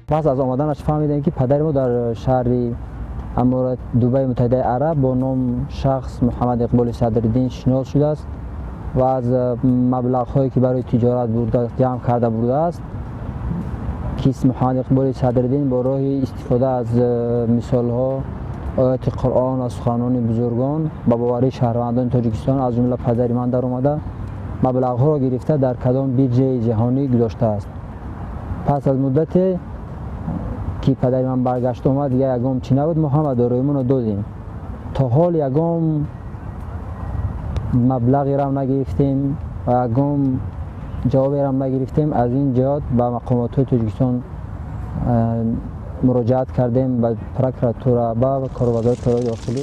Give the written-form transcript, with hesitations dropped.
Пас аз омаданаш фаҳмидем, ки падари мо дар шаҳри Аморат Дубаи Муттаҳидаи Араб бо ном шахс Муҳаммад Иқболи Садриддин шинос шудааст ва аз маблағҳое, ки барои тиҷорат бурда ҷамъ карда бурдааст, кис Муҳаммад Иқболи Садриддин бо роҳи истифода аз мисолҳо, ояти Қуръон ва суханони бузургон ба боварии шаҳрвандони Тоҷикистон, аз ҷумла падари ман, даромада, маблағҳоро гирифта, дар кадом биржаи ҷаҳонӣ гузоштааст. Пас аз муддате ки падари ман баргашт омад, дигар ягон чӣ набуд, мо ҳама дороимонро додем. То ҳол ягон маблағерам нагирифтем ва ягон ҷавоберам нагирифтем. Аз ин ҷиҳат ба мақомотҳои Тоҷикистон муроҷиат кардем, ба прокуратура, ба вазорати корҳои дохилӣ.